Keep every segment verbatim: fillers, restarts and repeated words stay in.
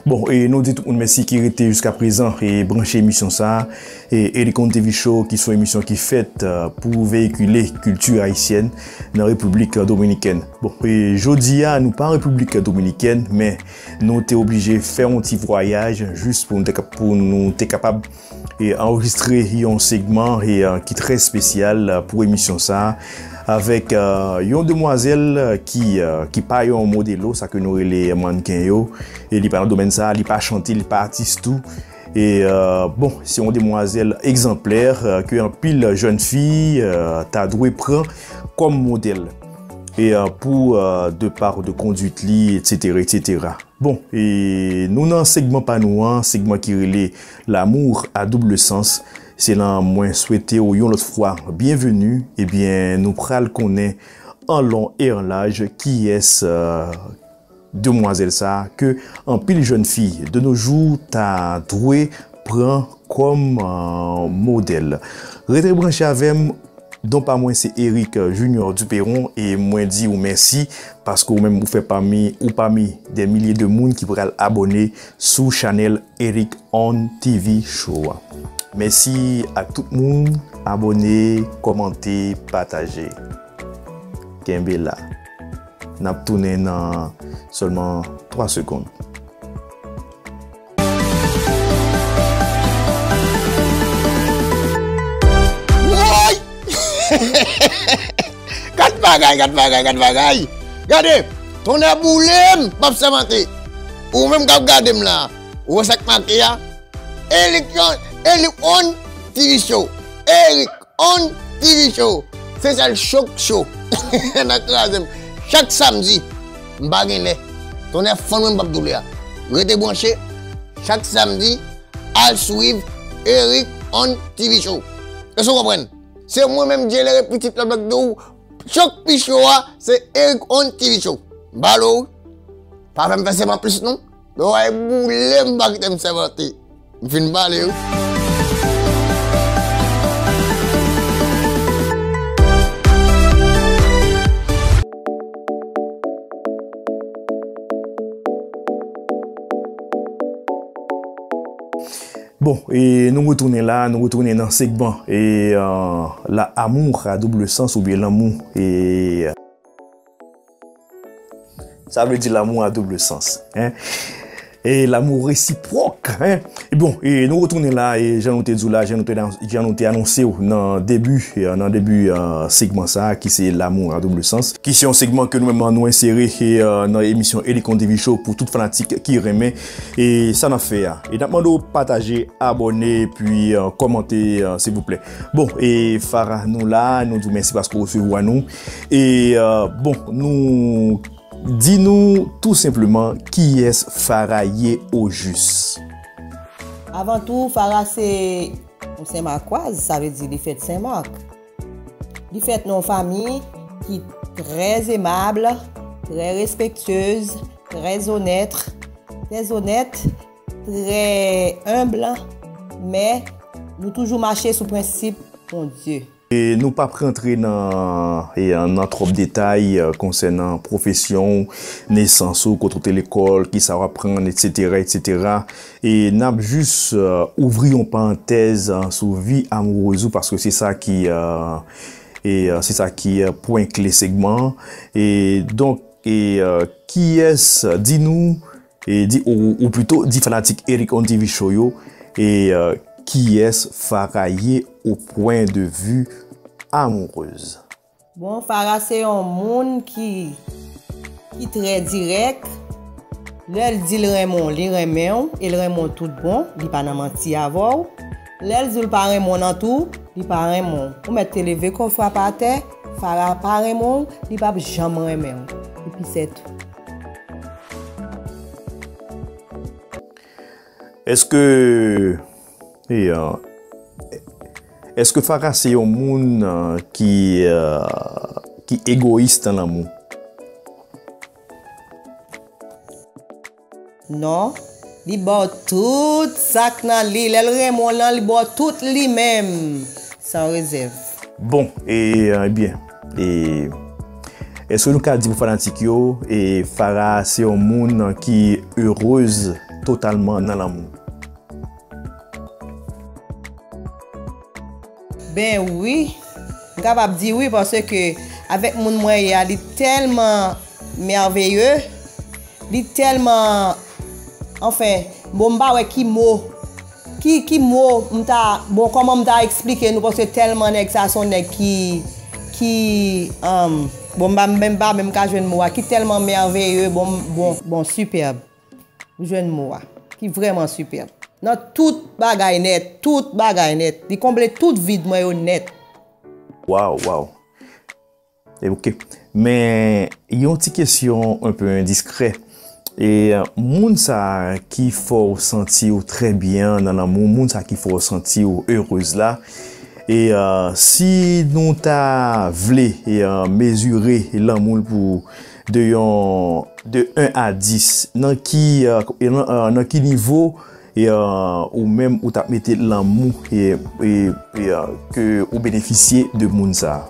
Bon, e nou di tout moun mèsi ki rete jiska prezan e branche emisyon sa a. E Eric On T V Show, ki se yon emisyon ki fèt, eh, pou veyikile kilti ayisyèn nan Repiblik Dominikèn. Bon, e jodi a, nou pa Repiblik Dominikèn, men nou te oblije fè yon ti vwayaj jis pou nou te ka-, pou nou te kapab e anrejistre yon segman e, eh, ki trè espesyal, eh, pou emisyon sa a, avèk, eh, yon demwazèl ki, eh, ki pa yon modelo, sa ke nou rele mannken yo, e li pa nan domèn sa a, li pa chante, li pa atis tou. E, eh, bon, se yon demwazèl egzanplè, eh, ke anpil jèn fi, eh, ta dwe pran kòm modèl. E, eh, pou, eh, de pa de kondwit li, etsetera, etsetera. Bon, e nou nan segman pa nou an, segman ki rele L'amour à double sens. Se la mwen swete w yon lòt fwa byenveni. Ebyen, nou pral konnen an lon e an laj kiyès, eh, demwazèl sa a ke anpil jèn fi de nos jours ta dwe pran kòm, eh, modèl. Rete branche avè m. Non pa mwen se Eric Junior Duperron e mwen di w mèsi paske ou menm ou fè pami, ou pami dè milye de moun ki pral abòne sou chanèl Eric On T V Show a. Mèsi ak tout moun, abòne, kòmante, pataje. Kenbe la. N ap tounen nan sèlman twa segonn. Woy! Gad bagay, gad bagay, gad bagay. Gade, tonnè boule m, m ap sèmante. Ou menm k ap gade m la, ou wè sa k make a? Elik yon, Elik on T V Show. Erik on T V Show. Se sèl cho k cho. N a kraze m. Chak samdi, m pa gen lè. Tonnè fann mwen m p ap doule a. Rete branche. Chak samdi, al swiv Erik on T V Show. Èske w konprann? Se mwen menm, Djelere pitit la Blak Dou. Cho k pi cho a, se Erik on T V Show. M pale w. Pa fè m fè seman plis non. Lè w ay boule m pa kite m sèmante. M fin pale wi. Bon, e nou retounen la, nou retounen nan segman e, eh, la, amour à double sens oubyen lanmou e sa vle di l'amour à double sens, hein? E l'amour réciproque, hein? E bon, e nou retounen la, e jan nou te di w la, jan nou te, jan nou te anonse w nan debi, e, nan debi, eh, segman sa a, ki se l'amour à double sens, ki se yon segman ke nou menm nou ensere, e, eh, nan emisyon Elik on T V Show pou tout fanatik ki renmen e sa n ap fè a. E n ap mande w pataje, abòne, epi, eh, kòmante, eh, silvouplè. Bon, e Farah nou la, nou di w mèsi paske w resevwa nou. E, eh, bon, nou di nou tou senpleman kiyès Farah ye ojis. Avan tou, Farah se yon Senmakwaz, sa vle di li fèt Senmak. Li fèt nan yon fanmi ki trè emab, trè respektyez, trè onèt, trè onèt, trè enb, men nou toujou mache sou prensip Bondye. E nou p ap rantre nan, e, nan twòp detay, e, konsènan pwofesyon w, nesans ou, kote w te lekòl, kisa w aprann, etsetera, etsetera. E n ap jis, e, ouvri yon parantèz, e, sou vi amourez ou, paske se sa ki, e, e, e, se sa ki, e, pwen kle segman an. E donk, e, e, kiyès, di nou, e di, ou, ou plito di fanatik Erik on T V Show yo, e, e, kiyès Farah ye au point de vue amoureuse? Bon, Farah se yon moun ki, ki trè dirèk. Lè l di l renmen w, li renmen w, e l renmen w tout bon, li pa nan manti avè w. Lè l di l pa renmen w nan tou, li pa renmen w. Ou mèt te leve kò w frape atè, Farah pa renmen w, li p ap janm renmen w. Epi sètou. Èske, e, e, èske Farah se yon moun, e, ki, e, ki egoyis nan lanmou? Non, li ba w tout sa k nan li. Lè l renmen w lan, li ba w tout li menm, san rezèv. Bon, e, ebyen, e, èske nou ka di pou fanatik yo, e, Farah se yon moun ki erez totalman nan lanmou? Ben wi, m kapab di wi, paske avèk moun mwen ye a, li tèlman mèveye, li tèlman, anfen, bon, m pa wè ki mo, ki, ki mo m ta, bon, kòman m ta eksplike nou, paske tèlman nèg sa se yon nèg ki, ki, um, bon, m pa menm, pa menm ka jwenn mo a, ki tèlman mèveye, bon, bon, bon, sipèb. M jwenn mo a, ki vrèman sipèb. Nan tout bagay nèt, tout bagay nèt. Li konble tout vid mwen yo nèt. Waw, waw. E, ok. Men, yon ti kesyon un peu indiscret. E, moun sa ki fè w santi w trè byen nan lanmou, moun sa ki fè w santi w erez la, e, si nou ta vle, e, mezire lanmou l pou de yon, de un a dis, nan ki, e, e, nan, e, nan ki nivo, e, e, ou menm ou t ap mete lanmou, e, e, e, e, ke ou benefisye de moun sa?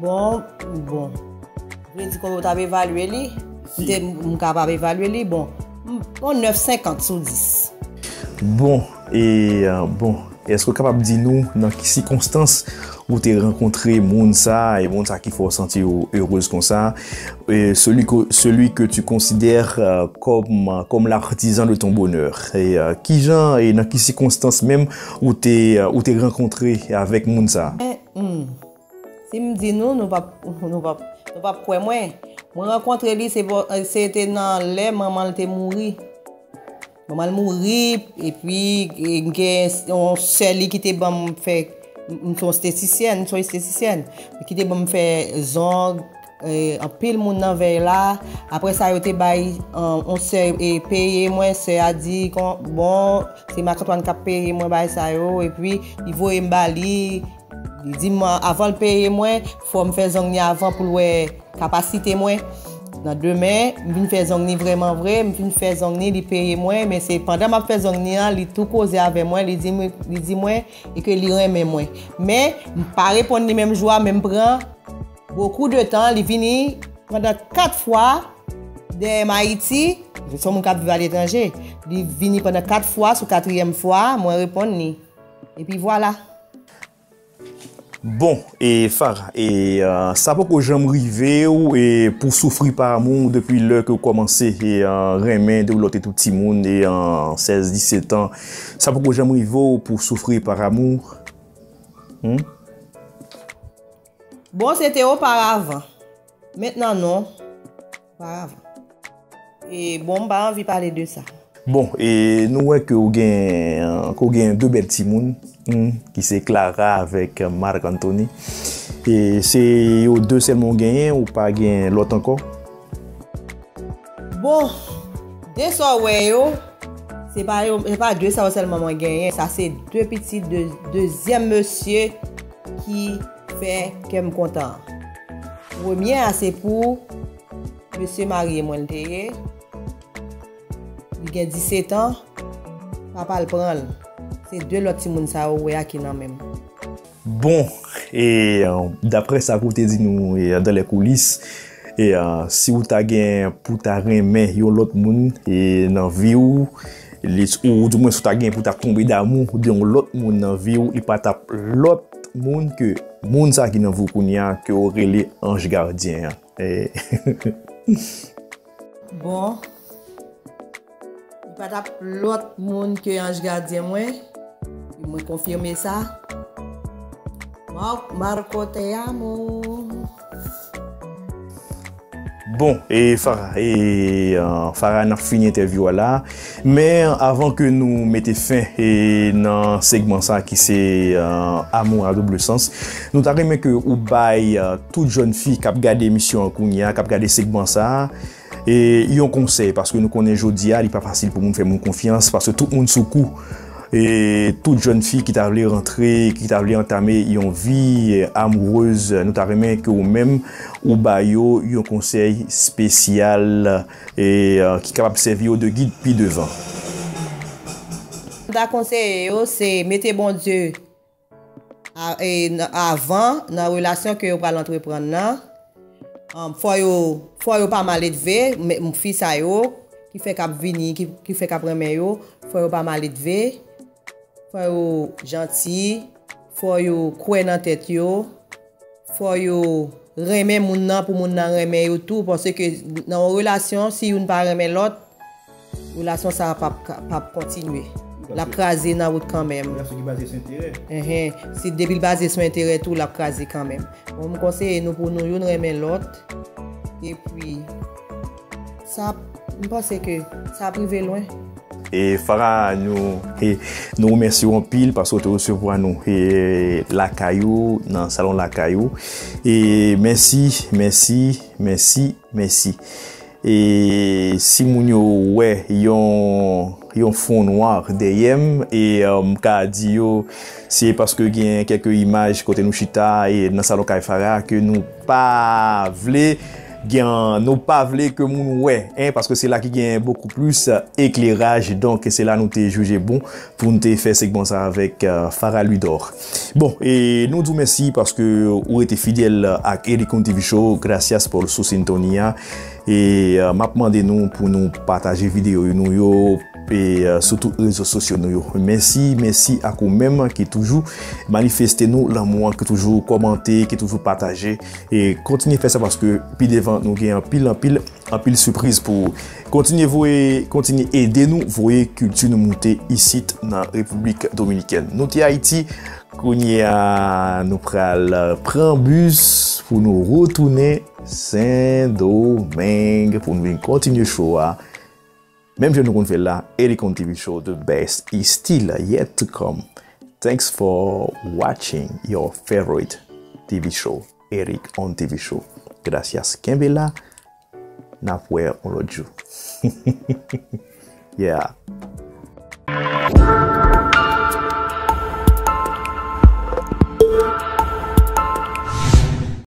Bon, bon. Vle di kòman w t ap evalye li? M te, m kapab evalye li, bon, m, bon, nèf senkant sou dis. Bon, e, e, bon, èske w kapab di nou nan ki sikonstans ou te rankontre moun sa, e moun sa ki fè w santi w erez konsa, e celui que, celui que tu considères, euh, comme, comme l'artisan de ton bonheur? E, e, kijan, e nan ki sikonstans menm ou te, ou te rankontre avèk moun sa? Men, hmm, si m di nou, nou p ap, nou p ap, nou p ap kwè mwen. Mwen rankontre li, se, se te nan lè manman l te mouri. Manman l mouri, epi, e, gen yon sè li ki te ban m fè, m, m se yon estetisyèn, m se yon estetisyèn, ki te ban m fè zong, e, anpil moun nan vèy la. Apre sa, yo te bay, e, yon sè, e, peye mwen, sè a di, kon, bon, se Marc Antoine k ap peye mwen bagay sa yo, epi li voye m ba li, li di m, avan l peye mwen, fò m fè zong li avan pou l wè kapasite mwen. Nan demen, m vin fè zong li vrèman vre, m fin fè zong li, li peye mwen, men se pandan m ap fè zong li an, li tou koze avè mwen, li di mwen, li di mwen, e ke li renmen mwen. Men, m pa reponn li menm jou a, men m pran bokou de tan, li vini pandan kat fwa dèyè m Ayiti, se yon moun k ap viv aletranje, li vini pandan kat fwa, sou katriyèm fwa, mwen reponn li. Epi vwala. Bon, e Farah, e, e, sa poko janm rive w, e, pou soufri pa amou depi lè ke w kòmanse, e, e, renmen depi lè w te tou timoun, e, e, sèz, disèt an, sa poko janm rive w pou soufri pa amou? Hmm? Bon, se te oparavan. Mentnan non. Oparavan. E bon, m pa anvi pale de sa. Bon, e nou wè ke w gen, ke w gen de bèl timoun, hmm, ki se Clara avèk Marc Anthony. E se yo de sèlman w genyen, ou pa gen lòt ankò? Bon, de sa w wè yo, se pa yo, se pa de sa yo sèlman mwen genyen. Sa se de pitit de dezyèm mesye ki fè kè m kontan. Premye a se pou mesye marye mwen l te ye. Li gen disèt an, papa l pran l. Se de lòt timoun sa yo wè a ki nan men m. Bon, e, e, daprè sa ke w te di nou, e, dans les coulisses, e, e, si w ta gen pou ta renmen yon lòt moun, e, nan vi w, li, ou, ou di mwen si w ta gen pou ta tonbe damou de yon lòt moun nan vi w, li pa t ap lòt moun ke moun sa ki nan vi w kounye a, ke w rele anj gadyen an. E, Bon, li pa t ap lòt moun ke anj gadyen mwen. Mwen konfime sa. Mar-, Marco, te amo. Bon, e Farah, e, e, Farah, n ap fini entèvyou a la. Men avan ke nou mete fen, e, nan segman sa ki se, e, Amour à double sens, nou ta renmen ke ou bay, e, tout jèn fi k ap gade emisyon an kounye a, k ap gade segman sa, e, yon konsèy, paske nou konnen jodi a, li pa fasil pou moun fè moun konfyans, paske tout moun sou kou. E tout jèn fi ki ta vle rantre, ki ta vle antame yon vi, e, amourez, nou ta renmen ke ou menm, ou ba yo yon konsèy espesyal, e, e, ki kapab sèvi yo de gid pi devan. M ta konseye yo, se mete Bondye a-, e, n-, avan nan relasyon ke yo pral antreprann nan. An, fò yo, fò yo pa maledve, men, fi sa yo, ki fè k ap vini, ki, ki fè k ap renmen yo, fò yo pa maledve, fò yo janti, fò yo kwè nan tèt yo, fò yo renmen moun nan pou moun nan renmen yo tou, paske nan yon relasyon, si youn pa renmen lòt, relasyon sa a p ap, p ap kontinye. L ap kraze nan wout kanmenm. Relasyon ki baze sou enterè. Enhen. Si depi l baze sou enterè tou, l ap kraze kanmenm. Bon, m konseye nou pou nou youn renmen lòt. Epi, sa, m panse ke sa ap rive lwen. E Farah, nou, e, nou remèsye w anpil paske w te resevwa nou, e, lakay ou, nan salon lakay ou. E mèsi, mèsi, mèsi, mèsi. E si moun yo wè yon, yon fon nwa dèyè m, e, e, m ka di yo, se paske gen kèk imaj kote nou chita, e, nan salon kay Farah ke nou pa vle gen, nou pa vle ke moun wè, en, paske se la ki gen bokou plis, e, ekleraj, donk se la nou te jije bon pou n te fè segman sa avèk, e, Farah Louidor. Bon, e nou di w mèsi paske ou rete fidèl ak Eric on T V Show. Gracias por su sintonía. E, e, m ap mande nou pou nou pataje videyo nou yo, e, e, sou tout rezo sosyo nou yo. Mèsi, mèsi ak ou menm ki toujou manifeste nou lanmou an, ki toujou kòmante, ki toujou pataje. E kontinye fè sa paske pi devan nou gen anpil, anpil, anpil sipriz pou ou. Kontinye voye, kontinye ede nou voye kilti nou moute isit nan Repiblik Dominikèn. Nou te Ayiti, kounye a nou pral pran bis pou nou retounen Sendomeng pou nou vin kontinye show a. Menm jan nou konn fè l la, Eric on T V Show, the best is still yet to come. Thanks for watching your favorite T V show, Eric on T V Show. Gracias, kenbe la, n ap wè yon lòt jou. Yeah.